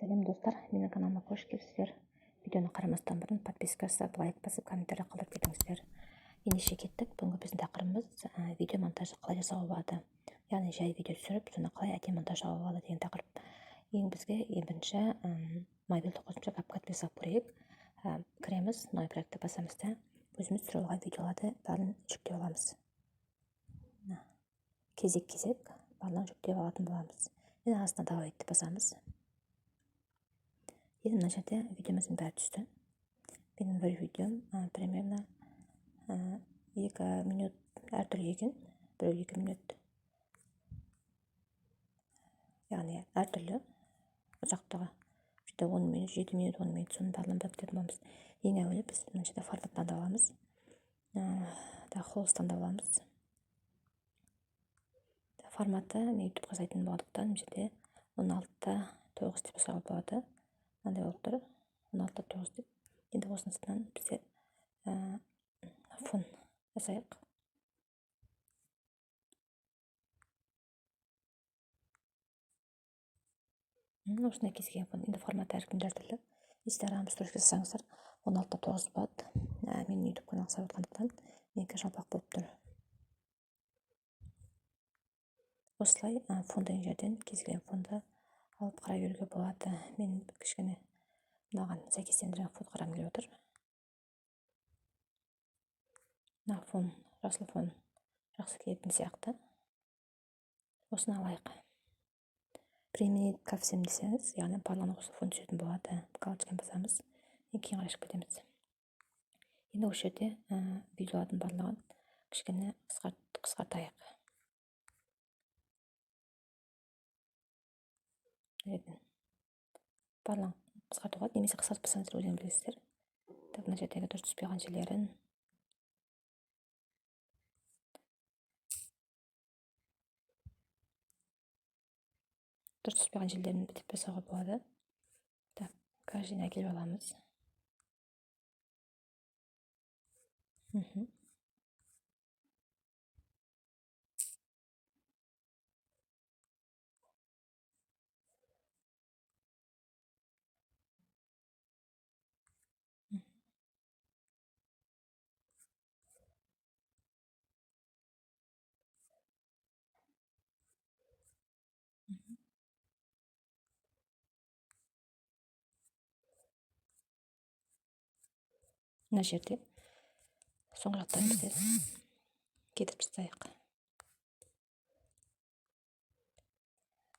Сәлем, достар! Менің каналыма қош келіпсіздер. Видеоны қарамастан бұрын подписка жасап, лайк басып, комментарий қалдырып кетіңіздер. Ендеше кеттік. Бүгінгі біздің тақырыбымыз видео монтажды қалай жасауға болады, яғни жай видео түсіріп, соны қалай әдемі монтаждауға болады деген тақырып. Ең бізге ең бірінші мобильді қосымша CapCut жасап көрейік. Кіреміз, новый проектті басамыз да, өзіміз түсіріп алған видеоларды бәрін жүктеп аламыз. Кезек кезек барлығын жүктеп алатын боламыз. Енді астына добавить басамыз. Енді мына жерде видеомыздың бәрі түсті. Менің бір видеом примерно 2 минут, әртүрлі екен, біреу 2 минут, яғни әртүрлі ұзақтығы. Жерде 10 минут, 7 минут, 10 минут, соның барлығын біріктіретін боламыз. Ең әуелі біз мына жерде формат таңдап аламыз, холст таңдап аламыз. Форматы мен ютубқа жасайтын болғандықтан, мына жерде 16:9 деп жасауға болады. Мынандай болып тұр, 16:9 деп. Енді осының астынан бізде фон жасайық. Осындай кез келген фон. Енді форматы әркімде әртүрлі. Инстаграм сторис жасасаңыздар, 16:9 болады. Мен ютуб канал жасап жатқандықтан, менікі жалпақ болып тұр. Осылай фон деген жерден кез келген фонды алып қарай беруге болады. Мен кішкене мынаған сәйкестендірген фон қарағым келіп отыр. Мына фон, жасыл фон жақсы келетін сияқты, осыны алайық. Применить ко всем десеңіз, яғни барлығына осы фон түсетін болады. Галочканы басамыз и кейін қарай шығып кетеміз. Енді осы жерде видеолардың барлығын кішкене қысқартайық. Мына барлығын қысқартуға болады немесе қысқартпасаңыздар, өздеріңіз білесіздер. Так, мына жердегі дұрыс түспей қалған жерлерін дұрыс түспей қалған жерлерін бітеп жасауға болады. Так, каждыйын әкеліп аламыз. Мына жерде соңғы жақтарын біздер кетіріп тастайық.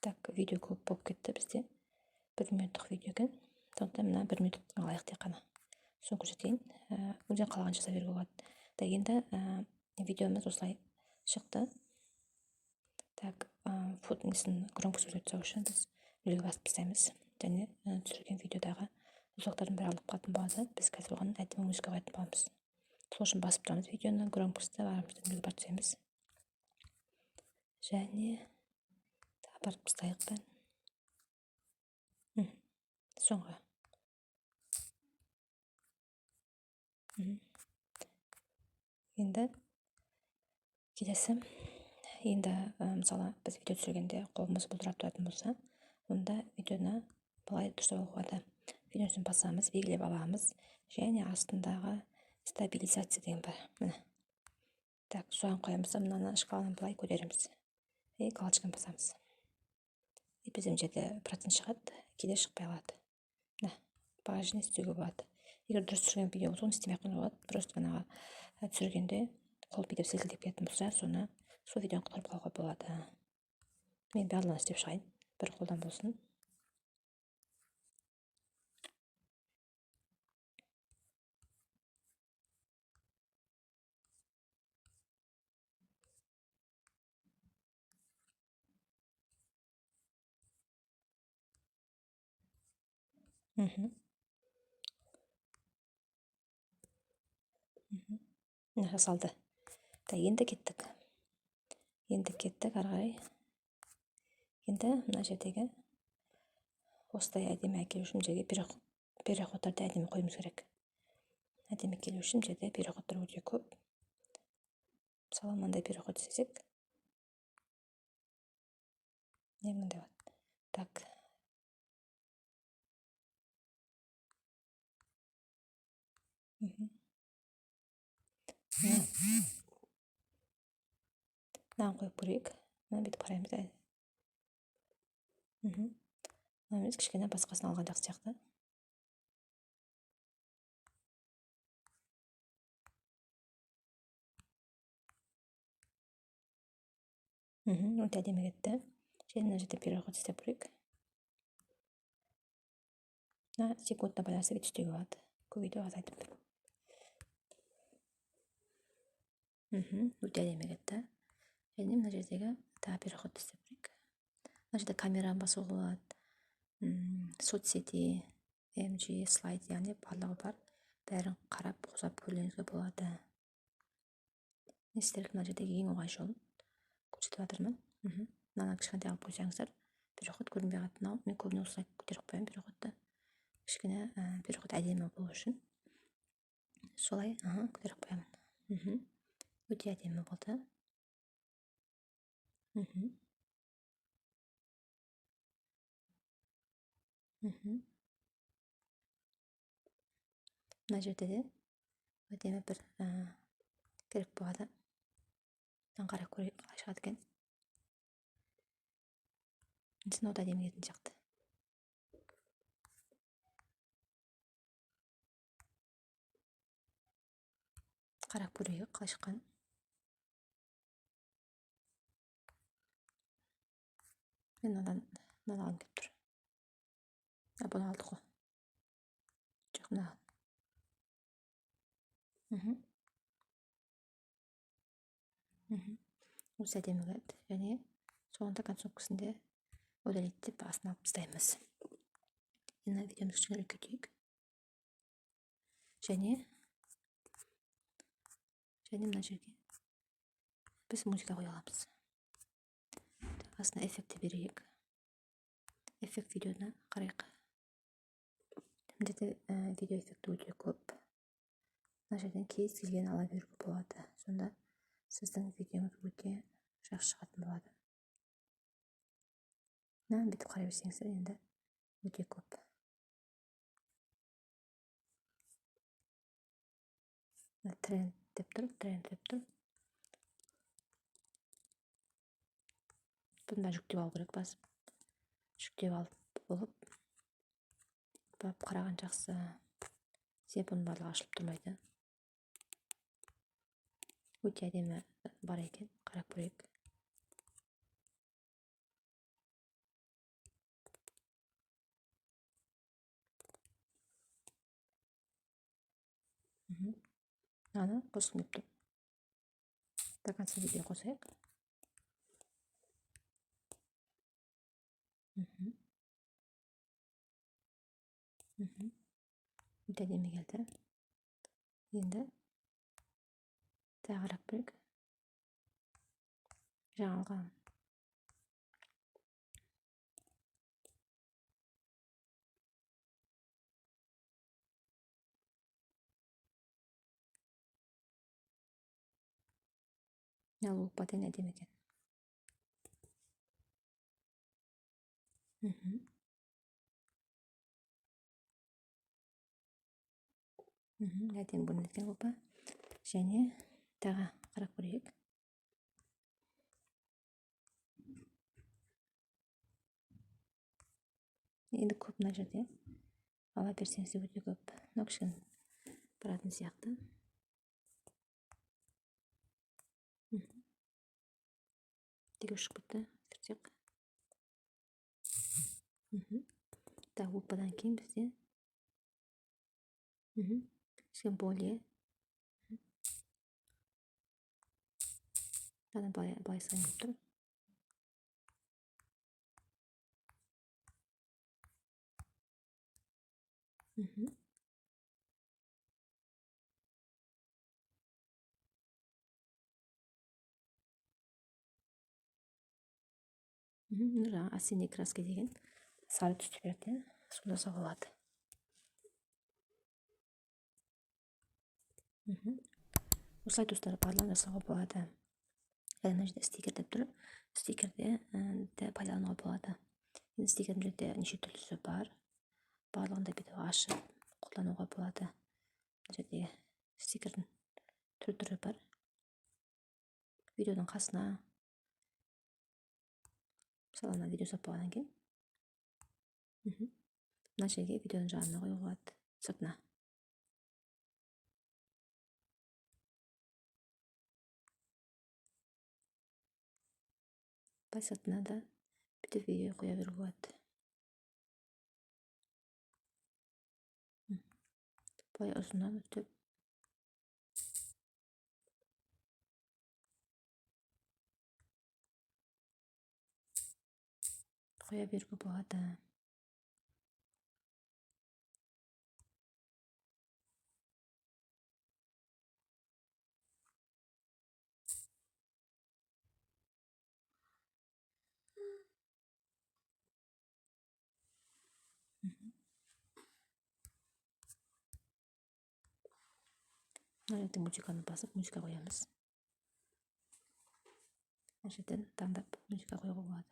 Так, видео көп болып кетті бізде, 1 минуттық видео екен. Сондықтан мына 1 минуттық алайық тек қана, соны көрсетейін. Өзің қалаған жасай беруге болады. Так, енді видеомыз осылай шықты. Так, фото несін, громкость өзгертіп тастау үшін біз нөлге басып тастаймыз және түсірілген видеодағы звуктардың бәрі алынып қалатын болады. Біз қазір оған әдемі музыка қоятын боламыз. Сол үшін басып тұрамыз видеоны, громкостьті барамыз, нөлге барып тастаймыз және апарып тастайық бәрін соңғы. Енді келесі. Енді мысалы, біз видео түсіргенде қолымыз бұлдырап тұратын болса, онда видеоны былай дұрыстап алуға болады. Видеоны басамыз, белгілеп аламыз және астындағы стабилизация деген бар, міне. Так, соған қоямыз да, мынаны шкаланы былай көтереміз и галочканы басамыз. И бізде мына жерде процент шығады, кейде шықпай қалады. Міне, важный істеуге болады. Егер дұрыс түсірген видео болса, оны істемей ақ қоюға болады. Просто жаңағы түсіргенде қол бүйтіп селкілдеп кететін болса, соны, сол видеоны құтқарып қалуға болады. Мен барлығын істеп шығайын, бір қолдан болсын. Мына жасалды. Так, енді кеттік, енді кеттік ары қарай. Енді мына жердегі осылай әдемі әкелу үшін мына жерге переходтарды әдемі қоюымыз керек. Әдемі келу үшін мына жерде переходтар өте көп. Мысалы, мынандай переход істесек, не, мындай болады. Так. Мынаны қойып көрейік. Мынаны бүйтіп қараймыз. Мына емес, кішкене басқасын алған жақсы сияқты. Өте әдемі кетті. Және мына жерде переход істеп көрейік. Мына секундына байланысты бүйтіп істеуге болады. Көбейтіп азайтып. Өте әдемі кетті. Және мына жердегі тағы переход істеп көрейік. Мына жерде камераны басуға болады. Соцсети, MG, слайд, яғни барлығы бар. Бәрін қарап, қосап көрулеріңізге болады. Мен сіздерге мына жердегі ең оңай жолын көрсетіп жатырмын. Мынаны кішкентай қылып қойсаңыздар, переход көрінбей қалады. Мынау мен көбіне осылай көтеріп қоямын переходты. Кішкене переход әдемі болу үшін солай, көтеріп қоямын. Өте әдемі болды. Мына жерде де әдемі бір керек болады. Мынаны қарап көрейік, қалай шығады екен. Мынау да әдемі келетін сияқты. Қарап көрейік, қалай шыққан. Мен мынаны алғым келіп тұр. Бұны алдық қой. Жоқ, мына. Осы әдемі келді. Және соңында концовкасында удалить деп астына алып тастаймыз. Енді видеомызды кішкене үлкейтейік. Және мына жерге біз музыка қоя аламыз. Астына эффекті берейік. Эффект видеоны қарайық. Мына жерде видео эффекті өте көп. Мына жерден кез келген ала беруге болады. Сонда сіздің видеоңыз өте жақсы шығатын болады. Мынаны бүйтіп қарай берсеңіздер, енді өте көп. Мына тренд деп тұр, тренд деп тұр. Бұны да жүктеп алу керек, басып. Жүктеп алып болып, барып қараған жақсы. Себебі бұның барлығы ашылып тұрмайды. Өте әдемі бар екен, қарап көрейік. Мынаны қосқым келіп тұр. До конца видео қосайық. Өте әдемі келді. Енді тағы қарап көрейік. Жаңа алған. Мына лупа деген әдемі екен. Әдемі көрінеді екен лупа. Және тағы қарап көрейік. Енді көп мына жерде ала берсеңіз де өте көп. Мынау кішкене баратын сияқты. Деге ұшып кетті, сүртсек. Так, лупадан кейін бізде кішкене более. Мынадан былай салайын деп тұр. Жаңа осенний краска деген сары түсті береді, иә? Сонда жасауға болады. Осылай достар, барлығын жасауға болады. Және мына жерде стикер деп тұр. Стикерде де пайдалануға болады. Енді стикердің жерде неше түрлісі бар. Барлығын да бүйтіп ашып қолдануға болады. Мына жерде стикердің түр-түрі бар. Видеоның қасына Мысалы, ана видео салып болғаннан кейін мына жерге, видеоның жанына қоюға болады, сыртына. Былай сыртына да бүйтіп видео қоя беруге болады. Былай ұзыннан өстіп қоя беруге болады. Мына жерде музыканы басып, музыка қоямыз. Мына жерден таңдап, музыка қоюға болады.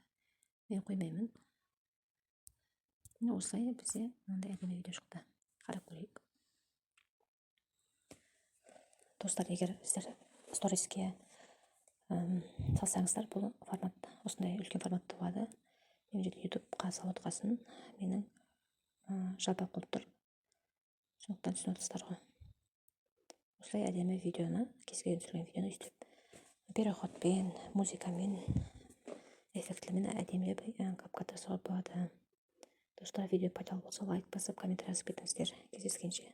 Мен қоймаймын. Міне, осылай бізде мынандай әдемі видео шықты. Қарап көрейік, достар. Егер сіздер сториске салсаңыздар, бұл формат осындай үлкен форматта болады. Мен жерде Ютубқа салып отқасын, менің жалпақ болып тұр, сондықтан түсініп отырсыздар ғой. Осылай әдемі видеоны, кез келген түсірген видеоны өйстіп переходпен, музыкамен, эффектілермен әдемілеп CapCut жасауға болады. Достар, видео пайдалы болса, лайк басып, комментарий жазып кетіңіздер. Кездескенше!